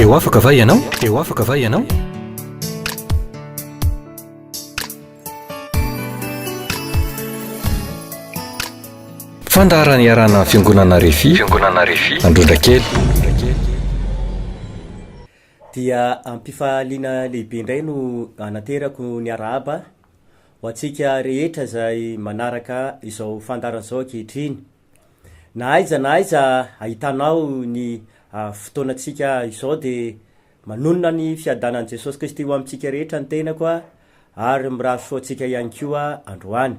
Te ho afaka va ianao? Te ho afaka va ianao? Fandaharana iarahana amin'ny Fiangonana Refi, Fiangonana Refi, Androndrakely. Dia am-pifaliana lehibe indray no anaterako ny arahaba ho antsika rehetra izay manaraka izao fandaharana izao ankehitriny. Na aiza na aiza ahitanao ny fotoanantsika izao dia manonona ny fiadanan'i Jesosy Kristy ho amintsika rehetra ny tenako ary mirary soa antsika ihany koa androany.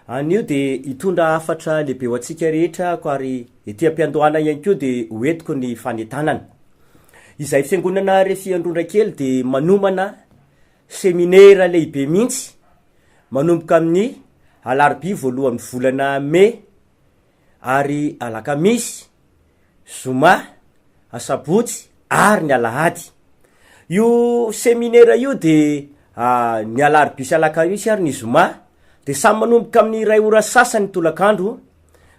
Anio dia hitondra hafatra lehibe ho antsika rehetra ako ary ety am-piandohana ihany koa dia ho entiko ny fanentanana. Izay fiangonana Refi Androndrakely dia manomana seminera lehibe mihitsy manomboka amin'ny alarobia voalohan'ny volana mey ary alakamisy, zoma, asabotsy ary ny alahady. Io seminera io dia ny alarobia sy alakamisy ary ny zoma dia samy manomboka amin'ny iray ora sasany tolakandro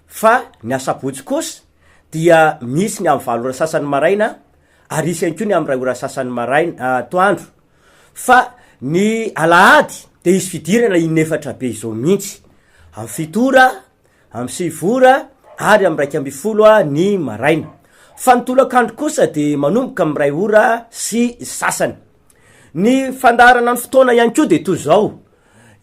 fa ny asabotsy kosa dia misy ny amin'ny valo ora sasany maraina ary hisy ihany koa ny amin'ny iray ora sasany maraina atoandro Fa ny alahady dia hisy fidirana inefatra be izao mihitsy, amin'ny fito ora, amin'ny sivy ora ary amin'ny 11 ny maraina. Fa ny tolakandro kosa dia manomboka amin'ny iray ora sy sasany. Ny fandaharana ny fotoana ihany koa dia toy izao,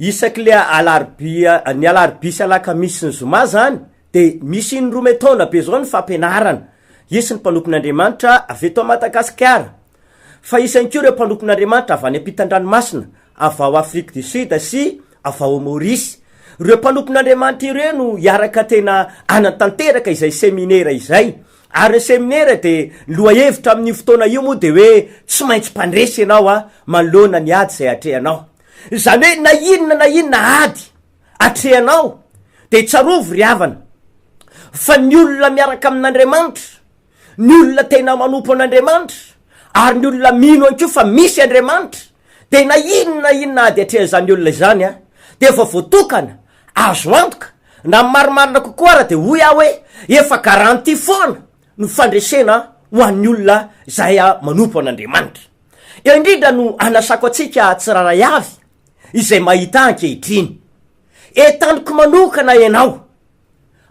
isak'ilay alarobia, ny alarobia sy alakamisy sy ny zoma izany dia misy indroa metaona be izao ny fampianarana. Hisy ny mpanompon'Andriamanitra avy eto Madagasikara. Fa hisy ihany koa ireo mpanompon'Andriamanitra avy any ampitan-dranomasina, avy ao Afrique du Sud sy avy ao Maurice. Ireo mpanompon'Andriamanitra ireo no hiaraka tena hanatanteraka izay seminera izay. Ary ny seminera dia, ny lohahevitra amin'io fotoana io moa dia hoe tsy maintsy mpandresy ianao manoloana ny ady izay atrehanao. Izany hoe na inona na inona ady atrehanao dia tsarovy ry havana fa ny olona miaraka amin'Andriamanitra, Ny olona tena manompo an'Andriamanitra ary ny olona mino ihany koa fa misy Andriamanitra dia na inona na inona ady atrehan'izany olona izany dia efa voatokana, azo antoka, na ny marimarina kokoa ara dia hoy aho hoe efa garantie foana ny fandresena ho an'ny olona izay manompo an'Andriamanitra. Eo indrindra no anasako antsika tsirairay avy izay mahita ankehitriny. Entaniko manokana ianao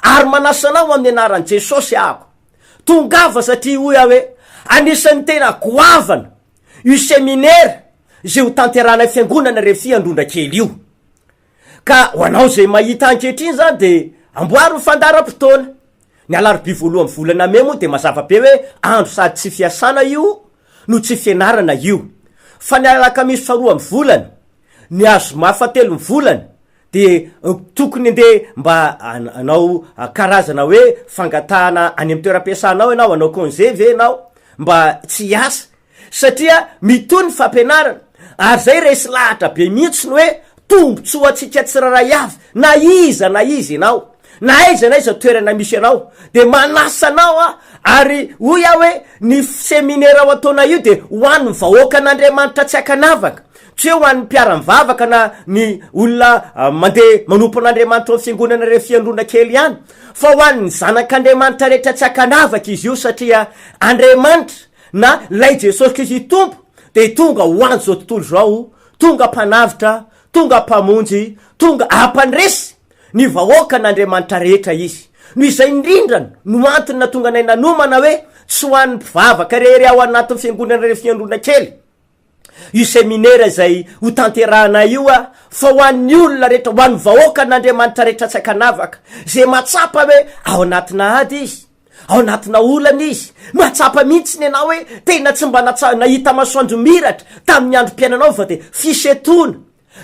Ary manasa anao amin'ny anaran'i Jesosy aho. Tongava satria hoy aho hoe anisan'ny tena goavana io seminera izay ho tanterahanay fiangonana Refi Androndrakely io. Ka ho anao izay mahita ankehitriny izany dia amboary ny fandaharam-potoana. Ny alarobia voalohan'ny volana mey moa dia mazava be hoe andro sady tsy fiasana io no tsy fianarana io. Fa ny alakamisy faharoa amin'ny volana, ny azoma fahatelon'ny volana de tokony ndeha mba hanao karazana hoe fangatahana any amin'ny toeram-piasanao ianao, hanao congé ve ianao mba tsy hiasa satria mitohy ny fampianarana ary zay resy lahatra be mihitsy ny hoe tombontsoa antsika tsirairay avy na iza na iza ianao na aiza na aiza toerana misy anao de manasa anao aho ary hoy aho hoe ny seminera ao ataonay io de ho an'ny vahoakan'Andriamanitra tsy ankanavaka Tsy hoe ho an'ny mpiara-mivavaka na ny olona mandeha manompo an'Andriamanitra ao amin'ny fiangonana ireo fiangonana kely ihany, fa ho an'ny zanak'Andriamanitra rehetra tsy ankanavaka izy io, satria Andriamanitra na ilay Jesosy Kristy Tompo dia tonga ho an'izao tontolo izao, tonga mpanavotra, tonga mpamonjy, tonga hampandresy ny vahoakan'Andriamanitra rehetra Izy. Noho izay indrindra no antony nahatonga anay nanomana hoe tsy ho an'ny mpivavaka irery ao anatin'ny fiangonana ireo fiangonana kely, io seminera izay ho tanterahanay io a, fa ho an'ny olona rehetra, ho an'ny vahoakan'Andriamanitra rehetra tsy ankanavaka, izay mahatsapa hoe ao anatina ady izy, ao anatina olana izy, mahatsapa mihitsy ny ianao hoe tena tsy mba natsa- nahita masoandro miratra tamin'ny androm-piainanao fa dia fisetoana,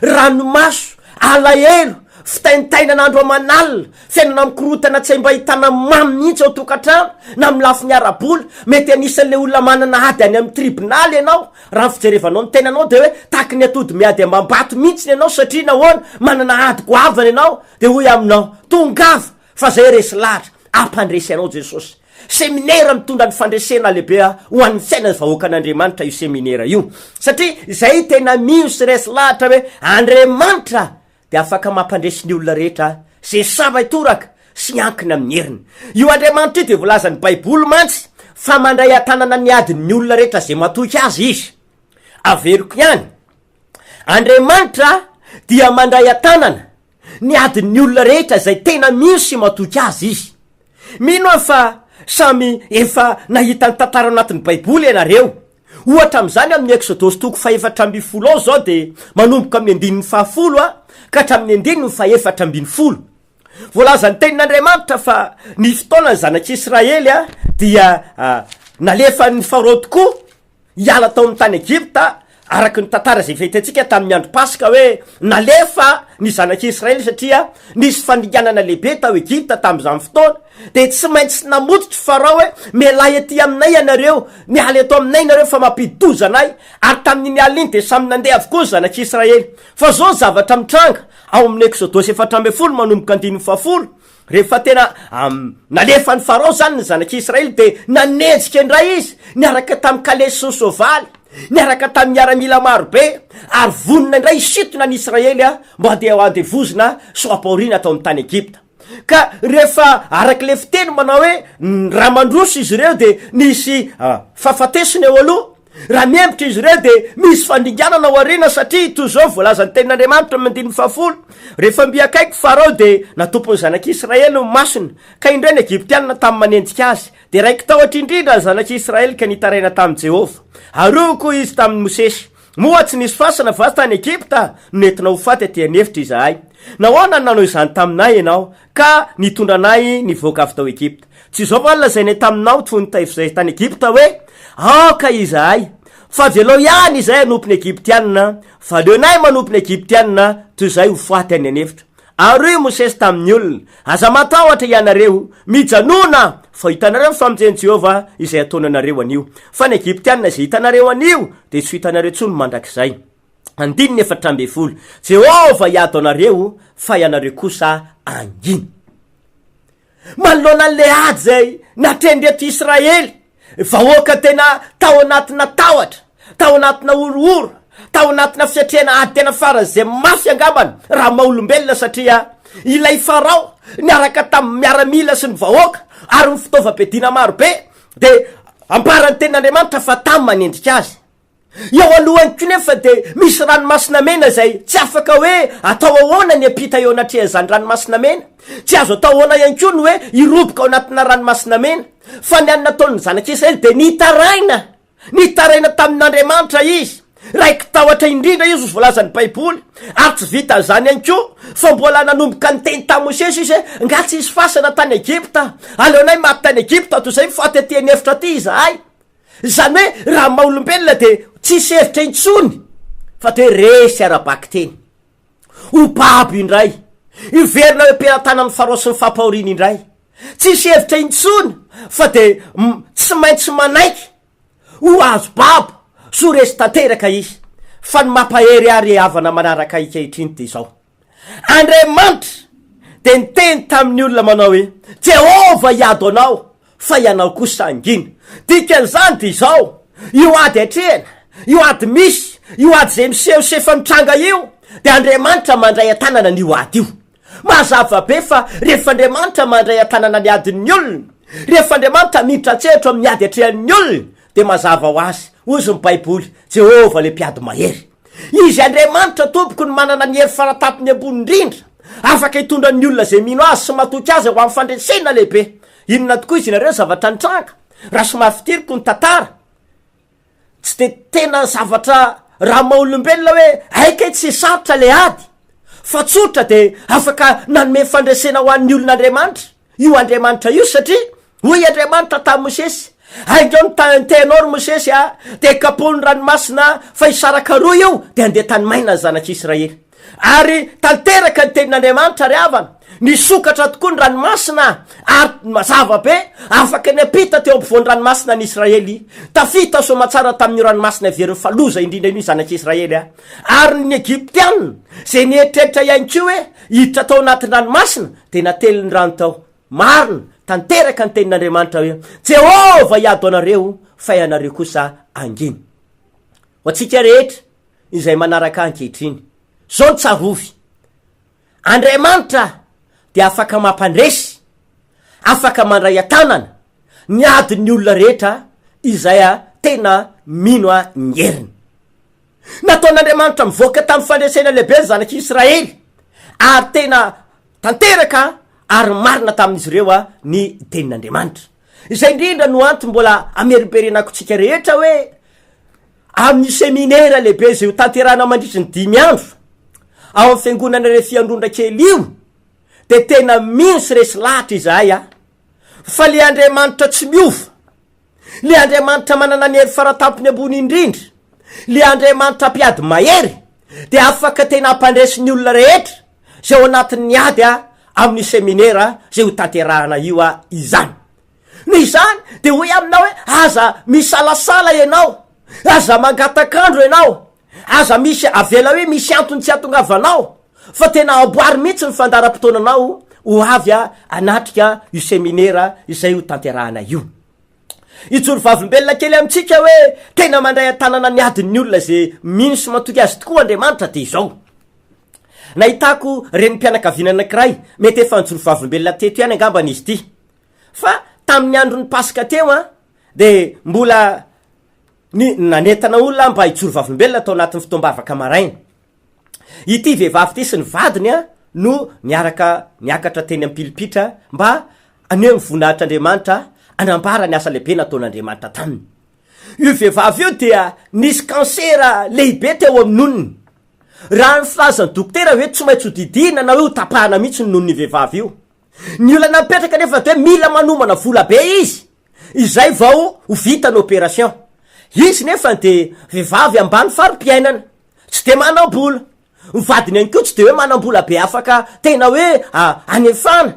Ranomaso, alahelo, fitaintainana andro aman'alina, fiainana mikorontana tsy hay mba ahitana mamy mihitsy ao an-tokantrano na amin'ny lafiny ara-bola. Mety anisan'ilay olona manana ady any amin'ny tribonaly ianao. Raha ny fijerevanao ny tenanao dia hoe tahaky ny atody miady amam-bato mihitsy ianao satria nahoana? Manana ady goavana ianao. Dia hoy aminao, tongava fa zay resy lahatra, hampandresy anao Jesosy. Seminera mitondra ny fandresena lehibe ho an'ny fiainan'ny vahoakan'Andriamanitra io seminera io. Satria izay tena mino sy resy lahatra hoe Andriamanitra dia afaka mampandresy ny olona rehetra izay sava hitoraka sy hiankina amin'ny heriny. Io Andriamanitra io dia voalazan'ny Baiboly mantsy. fa mandray an-tanana ny adin'ny olona rehetra izay matoky Azy Izy. Averiko ihany, Andriamanitra dia mandray an-tanana ny adin'ny olona rehetra izay tena mino sy matoky Azy Izy. Mino aho fa samy efa nahita ny tantara anatin'ny Baiboly ianareo. Ohatra amin'izany amin'ny Eksodosy toko fahefatra ambin'ny folo ao izao dia manomboka amin'ny andininy fahafolo ka hatramin'ny andininy fahefatra ambin'ny folo. Voalazan'ny tenin'Andriamanitra fa ny fotoana ny zanak'Israely dia nalefan'ny Farao tokoa hiala tao amin'ny tany Egypta, araka ny tantara izay efa hitantsika tamin'ny andro Paska hoe nalefa ny zanak'Israely satria nisy fandringanana lehibe tao Egypta tamin'izany fotoana, dia tsy maintsy namototry Farao hoe mialà ety aminay ianareo, miala eto aminay ianareo fa mampidi-doza anay, ary tamin'iny alina iny dia samy nandeha avokoa ny zanak'Israely. Fa izao ny zavatra mitranga ao amin'ny Eksodosy 14 manomboka andininy fahafolo, Rehefa tena nalefan'i Farao izany ny zanak'Israely dia nanenjika indray izy niaraka tamin'ny kalesy sy ny soavaly, niaraka tamin'ny miaramila maro be, ary vonona indray hisintona ny Israely mba handeha ho andevozina sy ho ampahoriana tao amin'ny tany Egypta. Ka rehefa araka ilay fiteny manao hoe raha mandroso izy ireo dia nisy fahafatesana eo aloha, Raha mihemotra izy ireo dia misy fandringanana ao aoriana satria toy izao voalazan'ny tenin'Andriamanitra amin'ny andininy fahafolo, Rehefa mby akaiky Farao dia natompon'ny zanak'Israely ny masony, ka indreo ny Egyptianina tamy manenjika azy. Dia raiki-tahotra indrindra ny zanak'Israely ka nitaraina tamin'i Jehovah. Ary hoy koa izy tamin'i Mosesy, Moa tsy nisy fasana va tany Egypta no nentina ho faty aty an'efitra izahay? Nahoana no nanao izany taminay ianao, ka nitondra anay nivoaka avy tao Egypta? Tsy izao va no lazainay taminao fony izahay tany Egypta hoe, Aoka izahay, fa avelao ihany izahay hanompo ny Egyptiana, fa aleonay manompo ny Egyptiana toy izay ho faty any an'efitra. Ary hoy i Mosesy tamin'ny olona, Aza matahotra hianareo, mijanòna, fa ho hitanareo ny famonjen'i Jehovah izay hataony anareo anio. Fa ny Egyptiana izay hitanareo anio dia tsy ho hitanareo intsony mandrakizay. Andininy 14, Jehovah hiady ho anareo, fa ianareo kosa hangina. Manoloana an'ilay ady izay natrehin'ireto Israely, vahoaka tena tao anatina tahotra, tao anatina horohoro, tao anatina fiatrehana ady tena faran'izay mafy angambany raha maha olombelona satria ilay Farao niaraka tamin'ny miaramila sy ny vahoaka ary ny fitaovam-piadiana marobe dia ambaran'ny tenin'Andriamanitra fa tamy manendrika azy. Eo alohany koa nefa dia misy ranomasina mena izay tsy afaka hoe atao ahoana ny hiampita eo anatrehan'izany ranomasina mena. Tsy azo atao ahoana ihany koa ny hoe hiroboka ao anatina ranomasina mena. Fa ny an'ny nataon'ny zanak'Israely dia nitaraina, nitaraina tamin'Andriamanitra izy. Raiki-tahotra indrindra izy hoy voalazan'ny Baiboly. Ary tsy vitan'izany ihany koa fa mbola nanomboka niteny tamin'i Mosesy izy hoe, Nga tsy hisy fasana tany Egypta? Aleonay maty tany Egypta toy izay mifaty aty an'efitra aty izahay. Izany hoe raha maha olombelona dia tsisy hevitra intsony fa dia resy ara-bakiteny. Ho babo indray, hiverina eo am-pelatanan'ny Farao sy ny fampahoriany indray. Tsisy hevitra intsony fa dia tsy maintsy manaiky ho azo babo sy ho resy tanteraka izy. Fa ny mampahery ahy ry havana manaraka ahy ankehitriny dia izao. Andriamanitra dia niteny tamin'ny olona manao hoe, Jehovah hiady ho anao, fa ianao kosa hangina. Dikan'izany dia izao, io ady atrehina, io ady misy, io ady izay miseho sy efa mitranga io, dia Andriamanitra mandray an-tanana an'io ady io. Mazava be fa rehefa Andriamanitra mandray an-tanana ny adin'ny olona, rehefa Andriamanitra miditra an-tsehatra amin'ny ady atrehan'ny olona, dia mazava ho azy, hozy ny Baiboly, Jehovah ilay mpiady mahery. Izy Andriamanitra tompoko no manana ny hery faratapony ambony indrindra, afaka hitondra ny olona izay mino Azy sy matoky Azy ho amin'ny fandresena lehibe. Inona tokoa izy nareo ny zavatra nitranga? Raha somary fitiriko ny tantara, tsy dia tena zavatra raha maha olombelona hoe hay kay tsy sarotra le ady, fa tsotra dia afaka nanome fandresena ho an'ny olona Andriamanitra. Io Andriamanitra io satria hoy Andriamanitra tamin'i Mosesy, Haingao ny tahin-tehinao ry Mosesy a, dia kapoho ny ranomasina fa hisaraka roa io, dia handeha tany maina ny zanak'Israely. Ary tanteraka ny tenin'Andriamanitra ry havana, nisokatra tokoa ny ranomasina ary mazava be, afaka niampita teo ampovoan'ny ranomasina ny Israely, tafita soamatsara tamin'io ranomasina heverin'ny fa loza indrindra io ny zanak'Israely a. Ary ny Egyptiana izay nieritreritra ihany koa hoe hiditra tao anatin'ny ranomasina dia natelin'ny rano tao. Marina, tanteraka ny tenin'Andriamanitra hoe, Jehovah hiady ho anareo, fa ianareo kosa hangina. Ho antsika rehetra izay manaraka ahy ankehitriny, izao no tsarovy, Andriamanitra dia afaka mampandresy, afaka mandray an-tanana. ny adin'ny olona rehetra izay tena mino ny heriny. Nataon'Andriamanitra mivoaka tamin'ny fandresena lehibe ny zanak'i Israely, ary tena tanteraka ary marina tamin'izy ireo ny tenin'Andriamanitra. Izay indrindra no antony mbola amerimperenako antsika rehetra hoe amin'ny seminera lehibe izay ho tanterahina mandritry ny dimy andro ao amin'ny fiangonana Refiandrondra kely io dia tena mino sy resy lahatra izahay fa le Andriamanitra tsy miova, le Andriamanitra manana ny hery faratampony ambony indrindra, le Andriamanitra mpiady mahery dia afaka tena hampandresy ny olona rehetra izay ao anatin'ny ady amin'io seminera izay ho tanterahana io izany. Noho izany dia hoy aminao hoe aza misalasala ianao, aza mangatak'andro ianao, aza misy avela hoe misy antony tsy hahatongavanao fa tena amboary mihitsy ny fandaharam-potoananao ho avy hanatrika io seminera izay ho tanterahana io. Hijoro vavolombelona kely amintsika hoe tena mandray an-tanana ny adin'ny olona izay mino sy matoky azy tokoa Andriamanitra dia izao. Nahitako renim-pianakaviana anankiray, mety efa nijoro vavolombelona teto ihany angambany izy ity, fa tamin'ny andron'ny Paska teo an, dia mbola ny nanentana olona aho mba hijoro vavolombelona tao anatin'ny fotoam-bavaka maraina. Ity vehivavy ity sy ny vadiny an no niaraka niakatra teny am-pilipitra mba haneho ny voninahitr'Andriamanitra, hanambara ny asa lehibe nataon'Andriamanitra taminy. Io vehivavy io dia nisy kansera lehibe teo amin'ny nonony. Raha ny filazan'ny dokotera hoe tsy maintsy ho didiana na hoe ho tapahana mihitsy ny nonon'io vehivavy io. Ny olana mipetraka anefa dia hoe mila manomana vola be izy izay vao ho vita ny opération. Izy nefa dia vehivavy ambany fari-piainana, tsy dia manam-bola. Ny vadiny ihany koa tsy dia hoe manam-bola be afaka tena hoe anefana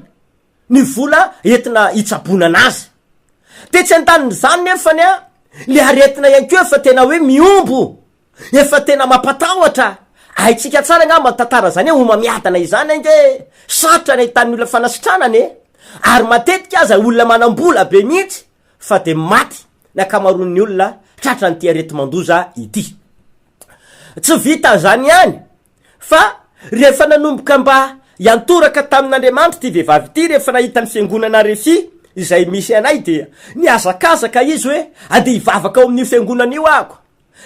ny vola entina hitsaboana anazy. Tetsy andanin'izany nefany an, le aretina ihany koa efa tena hoe mihombo. Efa tena mampatahotra! Haintsika tsara angamba ny tantara izany hoe homamiadana izany ange sarotra ny ahitan'ny olona fanasitranana e! Ary matetika aza olona manam-bola be mihitsy fa dia maty ny ankamaroan'ny olona tratran'ity areti-mandoza ity. Tsy vitan'izany ihany fa rehefa nanomboka mba hiantoraka tamin'Andriamanitra ity vehivavy ity rehefa nahita ny fiangonana Refi izay misy anay dia nihazakazaka izy hoe andeha hivavaka ao amin'io fiangonana io aho.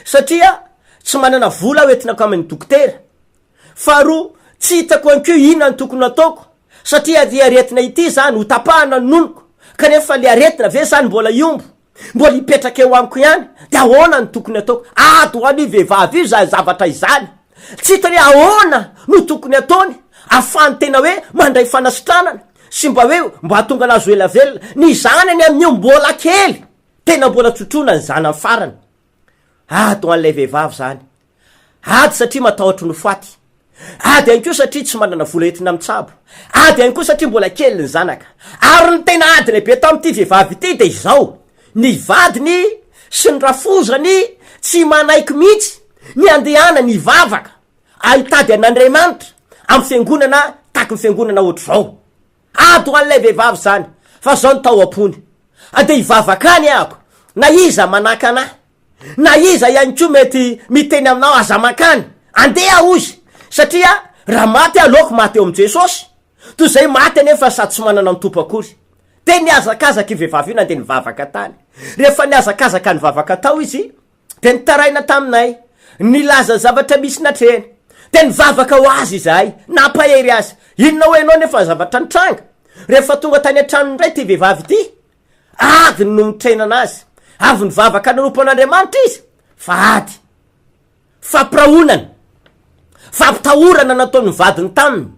Satria tsy manana vola aho entina amin'ny dokotera. Faharoa, tsy hitako ihany koa inona no tokony hataoko satria ity aretina ity izany ho tapahana ny nonoko kanefa le aretina ve izany mbola hiombo, mbola hipetraka eo amiko ihany dia ahoana no tokony hataoko? Ady ho an'io vehivavy io izany zavatra izany. Tsy hitany hoe ahoana no tokony hataony ahafahany tena hoe mandray fanasitranana sy mba hoe mba hahatonga anazy ho ela velona. Ny zanany amin'io mbola kely. Tena mbola trotroina ny zanany farany. Ady ho an'ilay vehivavy izany. Ady satria matahotra ny ho faty. Ady ihany koa satria tsy manana vola entina mitsabo. Ady ihany koa satria mbola kely ny zanaka. Ary ny tena ady lehibe tamin'ity vehivavy ity dia izao, ny vadiny sy ny rafozany tsy manaiky mihitsy ny handehanany hivavaka hitady an'Andriamanitra amin'ny fiangonana tahaky ny fiangonana ohatr'izao. Ady ho an'ilay vehivavy izany, fa izao no tao am-pony, Andeha hivavaka any ahako, na iza manakana ahy, na iza ihany koa mety miteny aminao aza mankany, andeha aho hozy, satria raha maty aho aleoko maty eo amin'i Jesosy, toy izay maty anefa sady tsy manana ny Tompo akory. Dia nihazakazaka io vehivavy io nandeha nivavaka tany. Rehefa nihazakazaka nivavaka tao izy, Dia nitaraina taminay, nilaza ny zavatra misy natrehiny. Dia nivavaka ho azy izahay, nampahery azy. Inona hoy ianao nefa ny zavatra nitranga? Rehefa tonga tany an-tranony indray ity vehivavy ity, ady no nitrainana azy. Avy nivavaka nanompo an'Andriamanitra izy, fa ady. Fampirahonana, fampitahorana nataon'ny vadiny taminy.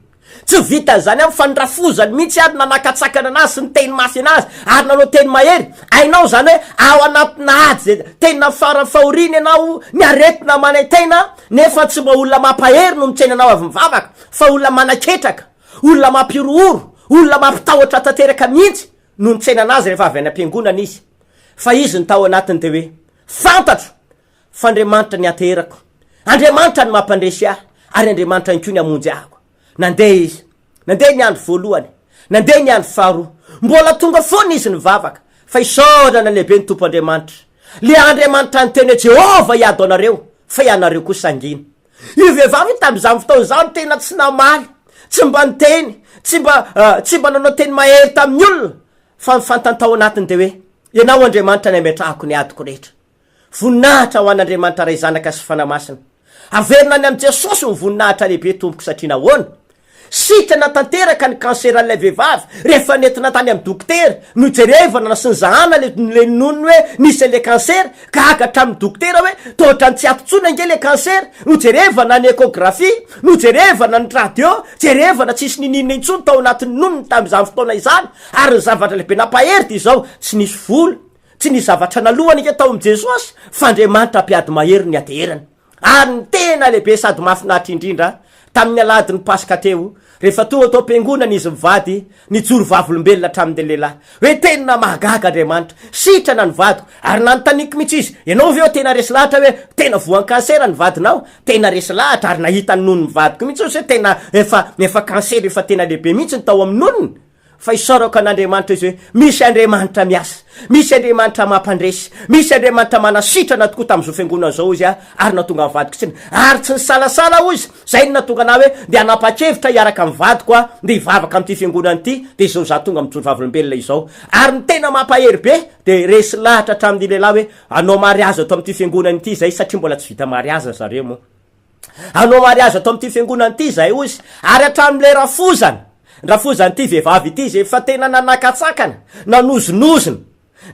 Tsy vitan'izany ihany fa ny rafozany mihitsy ary nanakatsakana anazy sy niteny mafy anazy ary nanao teny mahery. Hainao izany hoe ao anatina ady izay tena faran'ny fahoriana ianao, ny aretina manaintaina nefa tsy mba olona mampahery no mitsena anao avy mivavaka fa olona manaketraka, olona mampihorohoro, olona mampitahotra tanteraka mihitsy no nitsena anazy rehefa avy any am-piangonana izy. Fa izy ny tao anatiny dia hoe fantatro Fa Andriamanitra nianteherako, Andriamanitra no mampandresy ahy, ary Andriamanitra ihany koa ny hamonjy ahako. Nandeha izy. Nandeha ny andro voalohany. Nandeha ny andro faharoa. Mbola tonga foana izy nivavaka. Fa isaorana lehibe ny Tompo Andriamanitra. Ilay Andriamanitra niteny hoe, Jehovah hiady ho anareo, fa ianareo kosa hangina. Io vehivavy io tamin'izany fotoana izany tena tsy namaly, tsy mba niteny, tsy mba, tsy mba nanao teny mahery tamin'ny olona, fa ny fantany tao anatiny dia hoe. Ianao Andriamanitra ny ametrahako ny adiko rehetra. Voninahitra ho an'Andriamanitra Ray Zanaka sy Fanahy Masina. Averina any amin'i Jesosy ny voninahitra lehibe tompoko satria nahoana? Sitrana tanteraka ny cancer-n'ilay vehivavy rehefa nentina tany amin'ny dokotera, nojerevana sy nizahana le le nonony hoe nisy an'ilay cancer, gaga hatramin'ny dokotera hoe toa ohatran'ny tsy ato intsony ange le cancer, nojerevana ny echographie, nojerevana ny radio, jerevana tsisy niniana intsony tao anatin'ny nonony tamin'izany fotoana izany, ary ny zavatra lehibe nampahery dia izao, tsy nisy vola, Tsy nisy zavatra nalohany ange tao amin'i Jesosy fa Andriamanitra mpiady mahery ny ateherany. Ary ny tena lehibe sady mahafinaritra indrindra, tamin'ny alahadin'ny Paska teo, rehefa tonga tao am-piangonana izy mivady, nijoro vavolombelona hatramin'ny lehilahy, hoe tena mahagaga Andriamanitra, sitrana ny vadiko, ary nanontaniako mihitsy izy, ianao ve tena resy lahatra hoe tena voan'ny kansera ny vadinao? Tena resy lahatra, ary nahita ny nonon'ny vadiko mihitsy izy hoe tena efa efa kansera efa tena lehibe mihitsy ny tao amin'ny nonony. Fa isaorako an'Andriamanitra izy hoe misy Andriamanitra miasa, misy Andriamanitra mampandresy, misy Andriamanitra manasitrana tokoa tamin'izao fiangonana izao hozy aho ary nahatonga ny vadiko tsiny ary tsy nisalasala hozy, izay no nahatonga anah hoe ndeha hanapa-kevitra hiaraka amin'ny vadiko aho ndeha hivavaka amin'ity fiangonana ity dia izao izaho tonga mijoro vavolombelona izao ary ny tena mampahery be dia resy lahatra hatramin'ny lehilahy hoe hanao mariazy ato amin'ity fiangonana ity izay satria mbola tsy vita mariazy ry zareo moa. Hanao mariazy ato amin'ity fiangonana ity izahay hozy, ary hatramin'ilay rafozana, ny rafozan'ity vehivavy ity izay efa tena nanakatsakana, nanozonozona,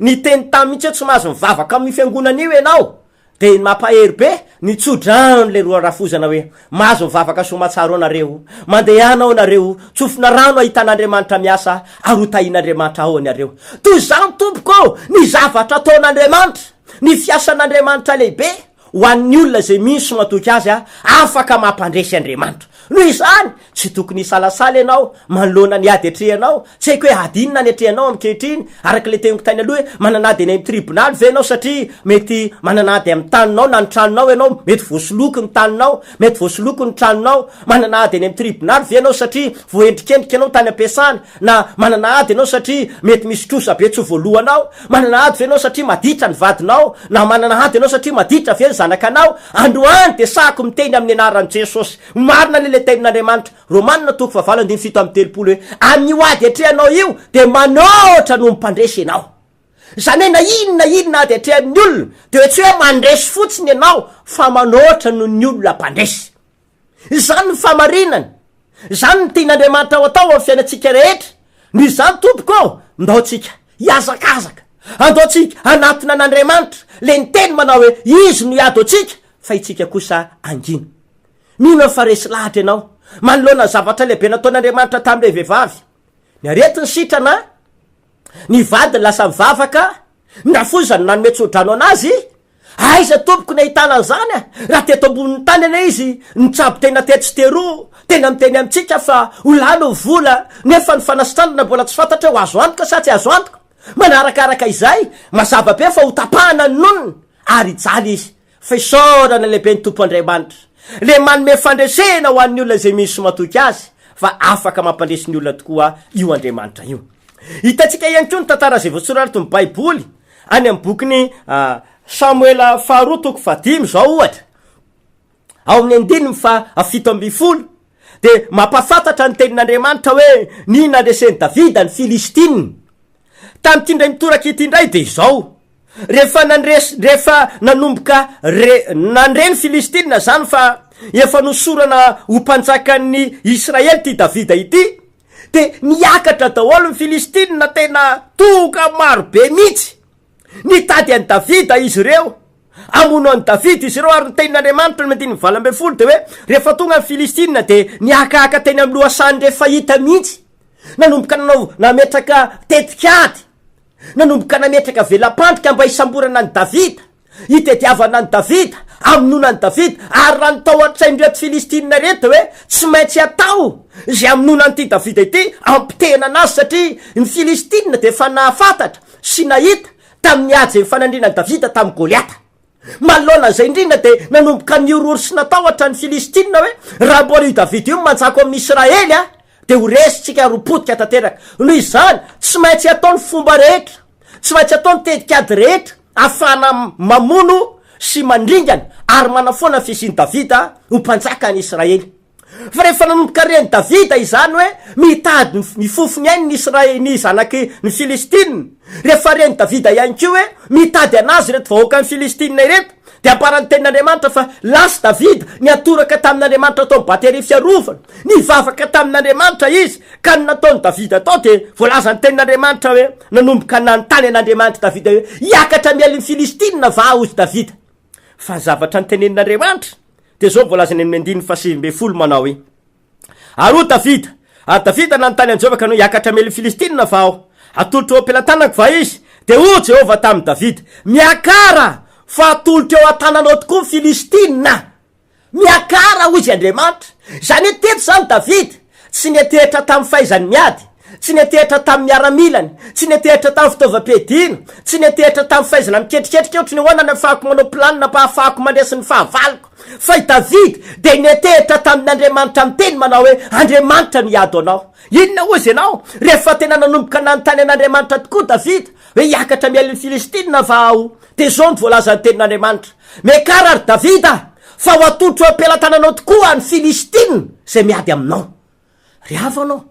niteny taminy mihitsy hoe tsy mahazo mivavaka amin'io fiangonana io ianao, dia mampahery be, nitso-drano ilay roa rafozana hoe, mahazo mivavaka soamatsara ao nareo, mandehana ao nareo, tsofina rano ahitan'Andriamanitra miasa, ary ho tahian'Andriamanitra ao ianareo. Toy izany tompoko ô, ny zavatra ataon'Andriamanitra, ny fiasan'Andriamanitra lehibe, Ho an'ny olona izay mino sy matoky Azy, afaka mampandresy Andriamanitra. Noho izany, tsy tokony hisalasala ianao manoloana ny ady atrehanao. Tsy haiko hoe ady inona ny atrehanao ankehitriny, araka ilay teniko tany aloha hoe manana ady any amin'ny tribonaly ve ianao satria mety manana ady amin'ny taninao na ny tranonao ianao, mety voasoloky ny taninao, mety voasoloky ny tranonao. Manana ady any amin'ny tribonaly ve ianao satria voaendrikendrika ianao tany am-piasana, na manana ady ianao satria mety misy trosa be tsy ho voaloanao? Manana ady ve ianao satria maditra ny vadinao? Na manana ady ianao satria maditra ve ny zanakanao? Androany dia sahako miteny amin'ny anaran'i Jesosy. Marina anie ilay tenin'Andriamanitra, Romana toko fahavalo andininy 37 hoe, Amin'io ady atrehanao io dia manoatra noho ny mpandresy ianao. Izany hoe na inona na inona ady atrehan'ny olona dia hoe tsy hoe mandresy fotsiny ianao fa manoatra noho ny olona mpandresy. Izany ny fahamarinana. Izany no tian'Andriamanitra ho atao amin'ny fiainantsika rehetra. Noho izany, tompoko ô, ndao tsika hihazakazaka. Andao tsika hanatona an'Andriamanitra, ilay niteny manao hoe, Izy no hiady ho antsika, fa itsika kosa hangina. Mino aho fa resy lahatra ianao, manoloana ny zavatra lehibe nataon'Andriamanitra tamin'ilay vehivavy. Ny aretiny sitrana, ny vadiny lasa nivavaka, ny rafozany nanome tsodrano anazy, Aiza tompoko ny ahitana an'izany a! Raha teto ambonin'ny tany anie izy nitsabo tena tetsy sy teroa, tena miteny amintsika fa ho lany ny vola, nefa ny fanasitranana mbola tsy fantatra hoe ho azo antoka sa tsy azo antoka. Manarakaraka izay, mazava be fa ho tapahana ny nonony ary hijaly izy. Fisaorana lehibe ny Tompo Andriamanitra, le manome fandresena ho an'ny olona izay mino sy matoky Azy fa afaka mampandresy ny olona tokoa io Andriamanitra io. Hitantsika ihany koa ny tantara izay voasoraty ny Baiboly Any amin'ny bokin'i Samoela faharoa toko fahadimy izao ohatra, ao amin'ny andininy faha-17, dia mampahafantatra ny tenin'Andriamanitra hoe ny nandresen'i Davida ny Filistina. Tamin'ity indray mitoraka ity indray dia izao, rehefa nandresy, rehefa nanomboka re, nandre ny Filistina izany fa efa nosorana ho mpanjakan'ny Israely ity Davida ity, Dia niakatra daholo ny Filistinina, tena tonga maro be mihitsy. Nitady an'i Davida izy ireo, hamono an'i Davida izy ireo, ary ny tenin'Andriamanitra ny andininy 18 dia hoe, rehefa tonga ny Filistinina dia nihakahaka teny amin'ny lohasahan'ny Refaita mihitsy. Nanomboka nanao, nametraka tetik'ady, nanomboka nametraka vela-pandrika mba hisamborana an'i Davida. Hitediavana an'i Davida, hamonoana an'i Davida, ary raha ny tao an-tsain'ireto Filistinina ireto dia hoe tsy maintsy atao izay hamonoana an'ity Davida ity, hampitehana anazy, satria ny Filistinina dia efa nahafantatra sy nahita tamin'ny ady izay nifanandrinan'i Davida tamin'i Goliata. Manoloana izay indrindra dia nanomboka nihorohoro sy natahotra ny Filistinina hoe, raha mbola io Davida io no manjaka ao amin'ny Israely, dia ho resintsika ary ho potika tanteraka. Noho izany, tsy maintsy atao ny fomba rehetra, tsy maintsy atao ny tetikady rehetra ahafahana mamono sy mandringana ary manafoana ny fisian'i Davida ho mpanjakan'i Israely. Fa rehefa nanomboka ren'i Davida izany hoe mitady ny fofony ainy ny Israely, ny zanaky ny Filistina, rehefa ren'i Davida ihany koa hoe mitady an'azy ireto vahoakan'ny Filistina ireto, dia ambaran'ny tenin'Andriamanitra fa lasa Davida niantoraka tamin'Andriamanitra tao amin'ny bateria fiarovana. Nivavaka tamin'Andriamanitra izy, ka ny nataon'i Davida tao dia voalazan'ny tenin'Andriamanitra hoe nanomboka nanontany an'Andriamanitra Davida hoe hiakatra mialy ny Filistina va aho hozy Davida. Fa ny zavatra notenenin'Andriamanitra dia izao voalazany amin'ny andininy faha-19 manao hoe, Ary hoy Davida, ary Davida nanontany an'i Jehovah ka nanao hoe, Hiakatra hamely ny Filistina va aho? Hatolotro eo am-pelatanako va izy? Dia hoy Jehovah tamin'i Davida, Miakara, fa hatolotro eo an-tananao tokoa ny Filistina. Miakara, hoy izy Andriamanitra. Izany hoe teto izany Davida, tsy niantehitra tamin'ny fahaizany miady, tsy niantehitra tamin'ny miaramilany, tsy niantehitra tamin'ny fitaovam-piadiana, tsy niantehitra tamin'ny fahaizana miketriketrika ohatry ny ahoana ny ahafahako manao planina mba hahafahako mandresy ny fahavaloko. Fa i Davida dia niantehitra tamin'Andriamanitra miteny manao hoe, Andriamanitra no hiady ho anao. Inona hozy ianao? Rehefa tena nanomboka nanontany an'Andriamanitra tokoa Davida, hoe hiakatra mialy ny Filistina va aho? Dia izao no voalazan'ny tenin'Andriamanitra, Miakara, ry Davida, fa ho atolotro eo am-pelatananao tokoa ny Filistina izay miady aminao. Ry havana ô,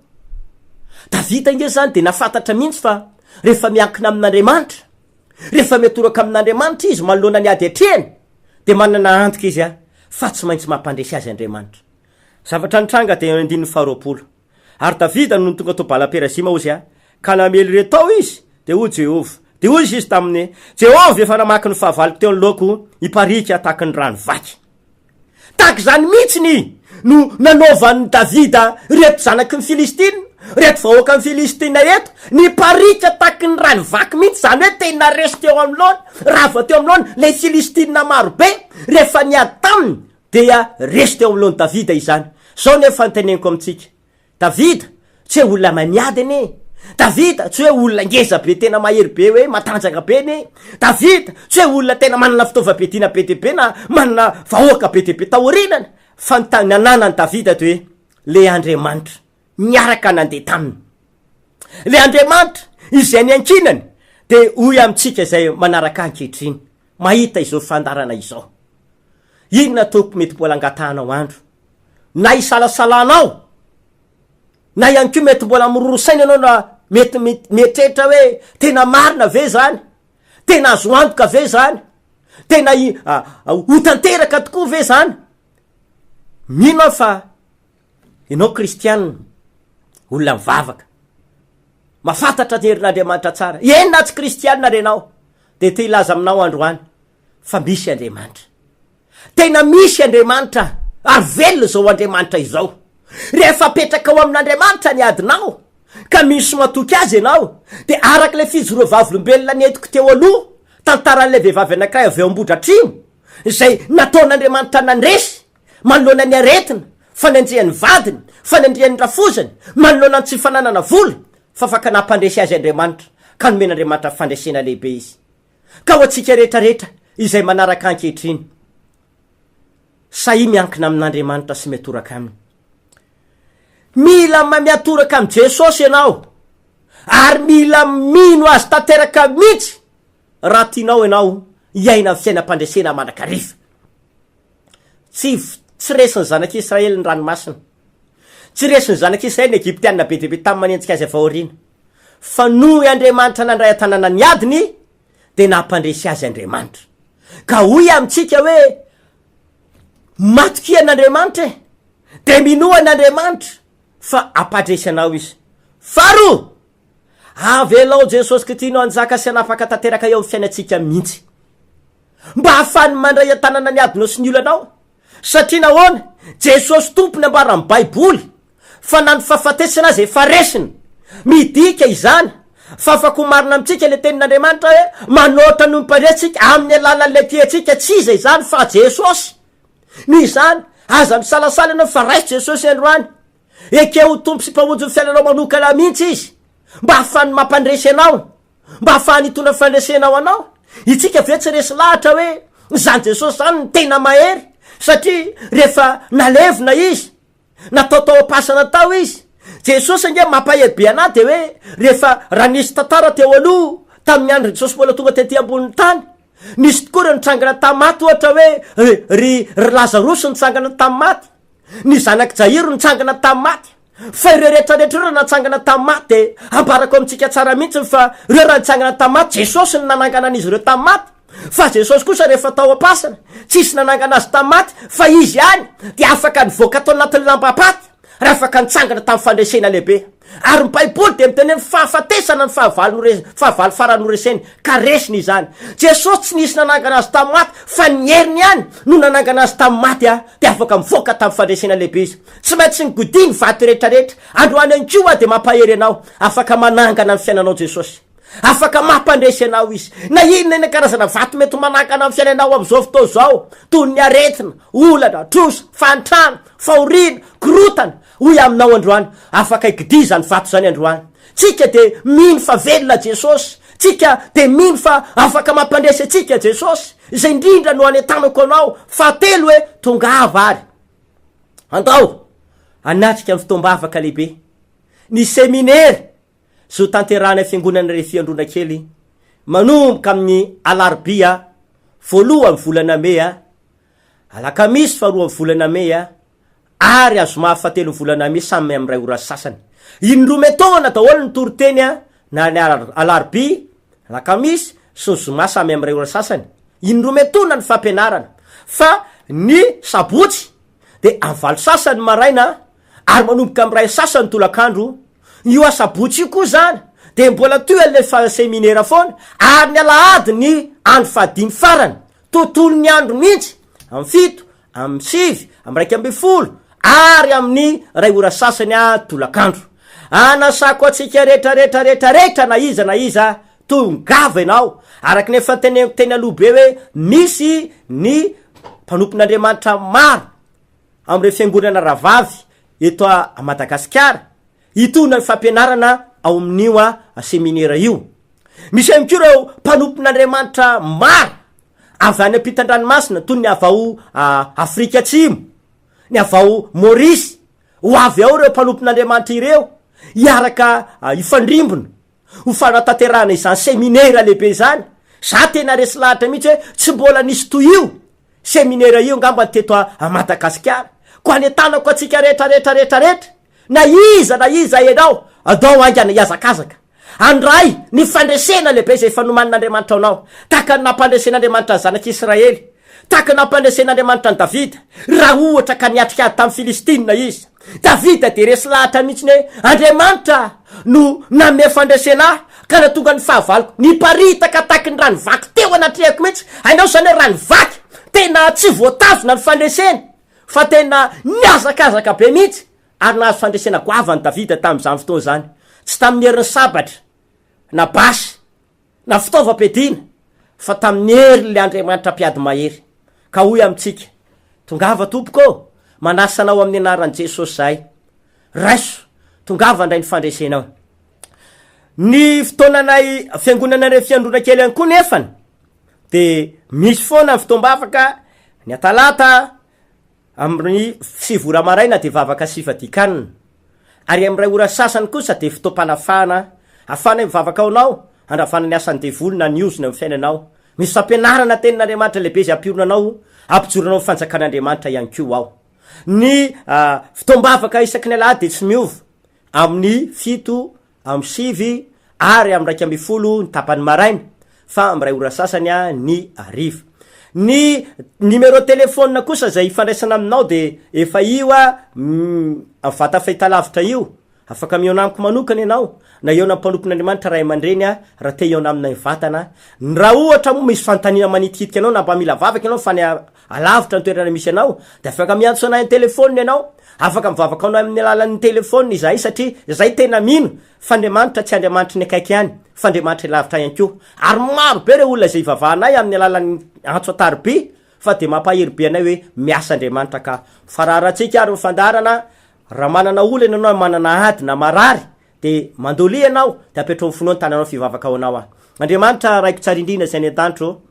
Davida ange izany dia nahafantatra mihitsy fa rehefa miankina amin'Andriamanitra, rehefa miatoraka amin'Andriamanitra izy manoloana ny ady atrehiny, dia manana antoka izy fa tsy maintsy mampandresy azy Andriamanitra. Zavatra nitranga dia eo andininy faharoapolo. Ary Davida nony tonga tao Bala-perazima, hozy aho, ka namely ireo tao izy, dia hoy Jehovah, dia hoy izy taminy, Jehovah efa namaky ny fahavaloko teo anoloako hipariaka tahaky ny rano vaky. Tahaka izany mihitsy ny no nanaovan'i Davida ireto zanaky ny Filistina, ireto vahoakan'ny Filistina ireto, nipariaka tahaky ny rano vaky mihitsy, izany hoe tena resy teo anoloany, rava teo anoloany ilay Filistina marobe, rehefa niady taminy, Dia resy teo anoloan'i Davida izany. Izao nefa no teneniko amintsika, Davida tsy hoe olona mahay miady anie e! Davida tsy hoe olona ngeza be tena mahery be hoe matanjaka be anie e! Davida tsy hoe olona tena manana fitaovam-piadiana be dia be na manana vahoaka be dia be taorianany, fa ny ta- ny ananan'i Davida dia hoe le Andriamanitra niaraka nandeha taminy. Le Andriamanitra izay niankinany dia hoy amintsika izay manaraka ankehitriny, mahita izao fandaharana izao. Inona tompoko mety mbola angatahanao andro na isalasalanao na ihany koa mety mbola miroro saina ianao na mety mieritreritra hoe tena marina ve zany? Tena azo antoka ve zany? Tena ho tanteraka tokoa ve zany? Mino aho fa ianao kristianina, olona mivavaka, mahafantatra ny herin'Andriamanitra tsara, eny na tsy kristianina ary ianao, dia te hilaza aminao androany fa misy Andriamanitra. Tena misy Andriamanitra ary velona izao Andriamanitra izao. Rehefa apetrakao amin'Andriamanitra ny adinao ka mino sy matoky Azy ianao dia araka ilay fijoroa vavolombelona nentiko teo aloha, tantaran'ilay vehivavy anankiray avy ao Ambohidratrimo izay nataon'Andriamanitra nandresy manoloana ny aretina, fanenjehan'ny vadiny, fanendrian'ny rafozany, manoloana ny tsy fananana vola, fa afaka nampandresy azy Andriamanitra ka nomen'Andriamanitra fandresena lehibe izy. Ka ho antsika rehetra rehetra izay manaraka ankehitriny, sahia miankina amin'Andriamanitra sy miatoraka Aminy. Mila miatoraka amin'i Jesosy ianao, ary mila mino Azy tanteraka mihitsy raha tianao ianao hiaina ny fiainam-pandresena mandrakariva. Tsy tsy resin'ny zanak'Israely ny ranomasina. Tsy resin'ny zanak'Israely ny Egyptiana be dia be tamin'ny manenjika azy avy ao aoriana. Fa noho i Andriamanitra nandray an-tanana ny adiny, dia nampandresy azy Andriamanitra. Ka hoy amintsika hoe, Matokia an'Andriamanitra e! Dia minoa an'Andriamanitra fa hampadresy anao Izy. Faharoa, avelao Jesosy Kristy no hanjaka sy hanapaka tanteraka eo amin'ny fiainantsika mihitsy. Mba hahafahany mandray an-tanana ny adinao sy ny olanao. Satria nahoana? Jesosy Tompo ny ambaran'ny Baiboly fa na ny fahafatesana aza efa resiny. Midika izany fa afaka ho marina amintsika ilay tenin'Andriamanitra hoe manoatra noho ny mpandresy isika amin'ny alalan'ilay tia antsika, tsy iza izany fa Jesosy. Noho izany, aza misalasala ianao fa raiso Jesosy androany. Ekeo ho Tompo sy Mpamonjy ny fiainanao manokana mihitsy Izy mba hahafahany mampandresy anao. Mba hahafahany hitondra fandresena ho anao. Itsika ve tsy resy lahatra hoe izany Jesosy izany no tena mahery? Satria rehefa nalevina Izy, natao tao am-pasana tao Izy. Jesosy ange mampahery be anah dia hoe rehefa raha nisy tantara teo aloha tamin'ny andron'i Jesosy mbola tonga tety ambonin'ny tany, nisy tokoa ireo nitsangana tamin'ny maty ohatra hoe ry ry Lazarosy nitsangana tamin'ny maty. Ny zanak'i Jairo nitsangana tamin'ny maty. Fa ireo rehetra rehetra ireo raha natsangana tamin'ny maty dia ambarako amintsika tsara mihitsy fa ireo raha nitsangana tamin'ny maty, Jesosy no nanangana an'izy ireo tamin'ny maty. Fa Jesosy kosa rehefa tao am-pasana, tsisy nanangana azy tamin'ny maty fa izy ihany dia afaka nivoaka tao anatin'ny lambam-paty ary afaka nitsangana tamin'ny fandresena lehibe. Ary ny Baiboly dia miteny hoe ny fahafatesana ny fahavalo nore, fahavalo farany noreseny, ka resiny izany. Jesosy tsy nisy nanangana azy tamin'ny maty, fa ny heriny ihany no nanangana azy tamin'ny maty, dia afaka mivoaka tamin'ny fandresena lehibe izy. Tsy maintsy nigodia ny vato rehetra rehetra. Androany ihany koa aho dia mampahery anao, afaka manangana ny fiainanao Jesosy. Afaka mampandresy anao Izy. Na inona na inona karazana vato mety manangana ny fiainanao amin'izao fotoana izao, toy ny aretina, olana, trosa, fahantrana, fahoriana, korotana, hoy aminao androany, afaka higodia izany vato izany androany. Tsika dia mino fa velona Jesosy. Tsika dia mino fa afaka mampandresy antsika Jesosy. Izay indrindra no anentanako anao fahatelo hoe tongava ary. Andao hanatrika ny fotoam-bavaka lehibe, ny seminera izay ho tanterahanay Fiangonana Refi Andronakely manomboka amin'ny alarobia voalohan'ny volana mey, alakamisy faharoan'ny volana mey ary azoma fahatelon'ny volana mey samy amin'ny iray ora sy sasany. Indroa metaona daholo ny toriteny na ny alarobia, alakamisy sy ny zoma samy amin'ny iray ora sasany. Indroa metaona ny fampianarana fa ny sabotsy dia amin'ny valo sasany maraina ary manomboka amin'ny iray sasany tolakandro. Io asabotsy io koa zany dia mbola toy an'ilay fa seminera foana ary ny alahady ny andro fahadimy farany, tontolon'ny andro mihitsy, amin'ny fito, amin'ny sivy, amin'ny 11 ary amin'ny iray ora sasany tolakandro. Anasako antsika rehetra rehetra rehetra rehetra na iza na iza tongava ianao. Araka ny efa teneniko teny aloha be hoe misy ny mpanompon'Andriamanitra maro amin'ireo fiangonana rahavavy eto Madagasikara hitondra ny fampianarana ao amin'io seminera io. Misy ihany koa ireo mpanompon'Andriamanitra maro avy any ampitan-dranomasina toy ny avy ao Afrika Atsimo, ny avy ao Maurice. Ho avy ao ireo mpanompon'Andriamanitra ireo hiaraka hifandrimbona ho fanatanterahana izany seminera lehibe izany. Za tena resy lahatra mihitsy hoe tsy mbola nisy toy io seminera io angamba teto Madagasikara. Koa anentanako antsika rehetra rehetra rehetra rehetra Na iza na iza ianao, andao haingana hihazakazaka handray ny fandresena lehibe izay efa nomanin'Andriamanitra ho anao, tahaka ny nampandresen'Andriamanitra ny zanak'Israely, tahaka ny nampandresen'Andriamanitra an'i Davida, raha ohatra ka niatrika ady tamin'ny Filistina izy. Davida dia resy lahatra mihitsy ny hoe, Andriamanitra no nanome fandresena ahy, ka nahatonga ny fahavaloko niparitaka tahaky ny rano vaky teo anatrehako mihitsy. Hainao izany hoe rano vaky, tena tsy voatazona ny fandresena. Fa tena nihazakazaka be mihitsy ary nahazo fandresena goavana Davida tamin'izany fotoana izany, tsy tamin'ny herin'ny sabatra, na basy, na fitaovam-piadiana, fa tamin'ny herin'ilay Andriamanitra mpiady mahery. Ka hoy amintsika, Tongava tompoko ô, manasa anao amin'ny anaran'i Jesosy izahay. Raiso, tongava handray ny fandresenao. Ny fotoananay fiangonana Refiandrona kely ihany koa nefany, De misy foana ny fotoam-bavaka, ny atalata amin'ny sivy ora maraina de vavaka sy fifadian-kanina, ary amin'ny iray ora sasany kosa de fotoam-panafahana ahafahanay mivavaka ao anao, handravana ny asan'ny devoly na ny ozona eo amin'ny fiainanao. Misy fampianarana tenin'Andriamanitra lehibe izay hampiorina anao, hampijoro anao amin'ny fanjakan'Andriamanitra ihany koa ao. Ny fotoam-bavaka isaky ny alahady dia tsy miova, amin'ny fito Amin'ny sivy ary amin'ny 11 ny tapany maraina fa amin'ny iray ora sasany ny hariva. Ny numéro téléphone kosa izay ifandraisana aminao dia efa io amin'ny vata fahitalavitra io. Afaka mihaona amiko manokana ianao na hihaona amin'ny mpanompon'Andriamanitra ray aman-dreny raha te hihaona aminay mivantana. Raha ohatra moa misy fanontaniana manitikitika anao na mba mila vavaka ianao fa any alavitra ny toerana misy anao dia afaka miantso anay an-telefaonina ianao. Afaka mivavaka anao amin'ny alalan'ny telefaonina izahay satria izahay tena mino fa Andriamanitra tsy Andriamanitry ny akaiky ihany fa Andriamanitry ny lavitra ihany koa. Ary maro be ireo olona izay ivavahanay amin'ny alalan'ny antso an-tariby fa dia mampahery be anay hoe miasa Andriamanitra ka. Faraharantsika ary ny fandaharana, raha manana olana ianao na manana ady na marary dia mandolia ianao dia apetraho amin'ny fonao ny tananao fivavaka ho anao aho. Andriamanitra Raiko tsara indrindra izay any an-danitra ô,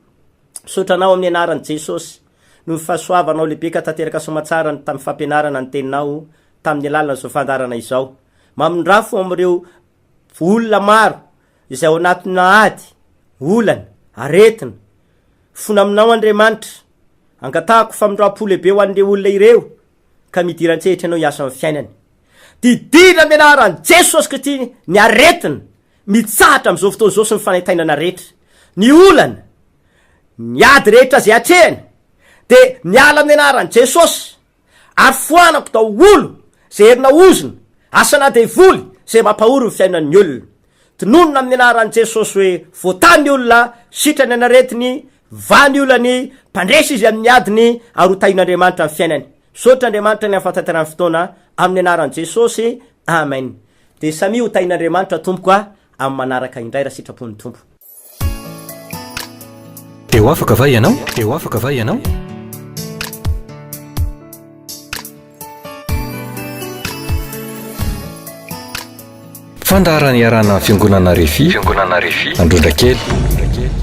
misaotra anao amin'ny anaran'i Jesosy. Noho ny fahasoavanao lehibe ka tanteraka soamatsara ny tamin'ny fampianarana ny teninao tamin'ny alalan'izao fandaharana izao. Mamindrafo amin'ireo olona maro izay ao anatina ady, olana, aretina. Fona aminao Andriamanitra. Angatahako famindram-po lehibe ho an'ireo olona ireo. Ka midira an-tsehatra ianao hiasa amin'ny fiainany. Didina amin'ny anaran'i Jesosy Kristy ny aretina mitsahatra amin'izao fotoana izao sy ny fanaintainana rehetra. Ny olana, ny ady rehetra izay atrehiny dia miala amin'ny anaran'i Jesosy ary foanako daholo izay herina ozona, asana devoly izay mampahory ny fiainan'ny olona. Tononina amin'ny anaran'i Jesosy hoe voatahy ny olona, sitrany ny aretiny, vaha ny olany, mpandresy izy amin'ny adiny ary ho tahin'Andriamanitra ny fiainany. Misaotra Andriamanitra ny amin'ny fahatanterahany fotoana amin'ny anaran'i Jesosy. Amen. Dia samia ho tahin'Andriamanitra tompoko a, amin'ny manaraka indray raha sitrapon'ny Tompo. Dia ho afaka va ianao? Dia ho afaka va ianao? Fandaharana iarahana amin'ny Fiangonana Refi, Fiangonana Refi, Androndrakely.